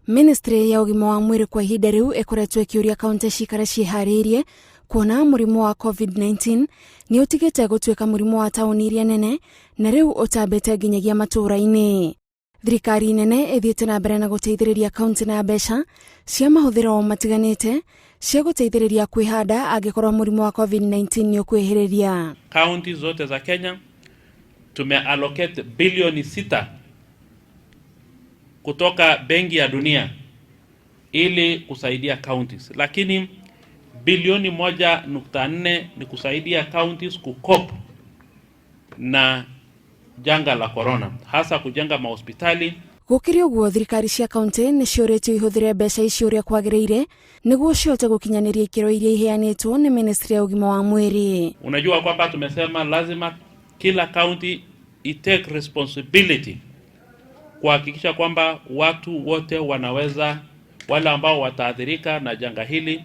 Ministry ya ũgima wa mwĩrĩ kwa ihinda rĩu ĩkoretwo ĩkĩũria kaunti cikare ciĩharĩirie kuona mũrimũ wa COVID-19 nĩ ũtigĩte gũtuĩka mũrimũ wa taũni iria nene na rĩu ũtambĩte nginyagia matũũra-inĩ. Thirikari nene ĩthiĩte na mbere na gũteithĩrĩria kaunti na mbeca cia mahũthĩro matiganĩte cia gũteithĩrĩria kwĩhanda angĩkorwo mũrimũ wa COVID-19 nĩ ũkwĩhĩrĩria. Kaunti zote za Kenya tumeallocate bilioni 6 kutoka Benki ya Dunia ili kusaidia counties, lakini bilioni 1.4 ni kusaidia counties kucope na janga la corona, hasa kujenga mahospitali. Gũkĩrĩ ũguo, thirikari cia kaunti nĩ ciũrĩtio ihũthĩre mbeca icio ũrĩa kwagĩrĩire nĩguo cihote gũkinyanĩria ikĩro iria iheanĩtwo nĩ ministry ya ũgima wa mwĩrĩ. Unajua kwamba tumesema lazima kila county itake responsibility kuhakikisha kwamba watu wote wanaweza, wale ambao wataathirika na janga hili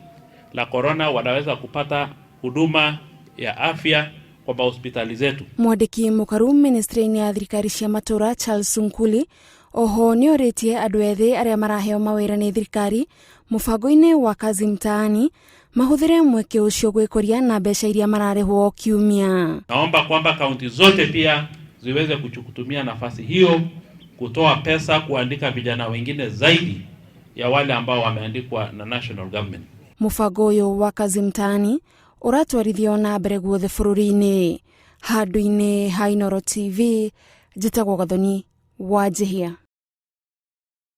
la corona wanaweza kupata huduma ya afya kwa mahospitali zetu. Mwandĩki mũkaru ministry-inĩ ya thirikari cia matũra Charles Sunkuli oho nĩ orĩtie andũ ethĩ arĩa maraheo mawĩra nĩ thirikari mũbango-inĩ wa Kazi Mtaani mahũthĩre mweke ũcio gwĩkũria na mbeca iria mararĩhwo kiumia. Naomba kwamba kaunti zote pia ziweze kutumia nafasi hiyo kutoa pesa kuandika vijana wengine zaidi ya wale ambao wameandikwa na national government. Mũbango ũyũ wa Kazi Mtaani ũratwarithio na mbere guothe bũrũri-inĩ. Handũ-inĩ ha Inooro TV, njĩtagwo Gathoni wa Njihia.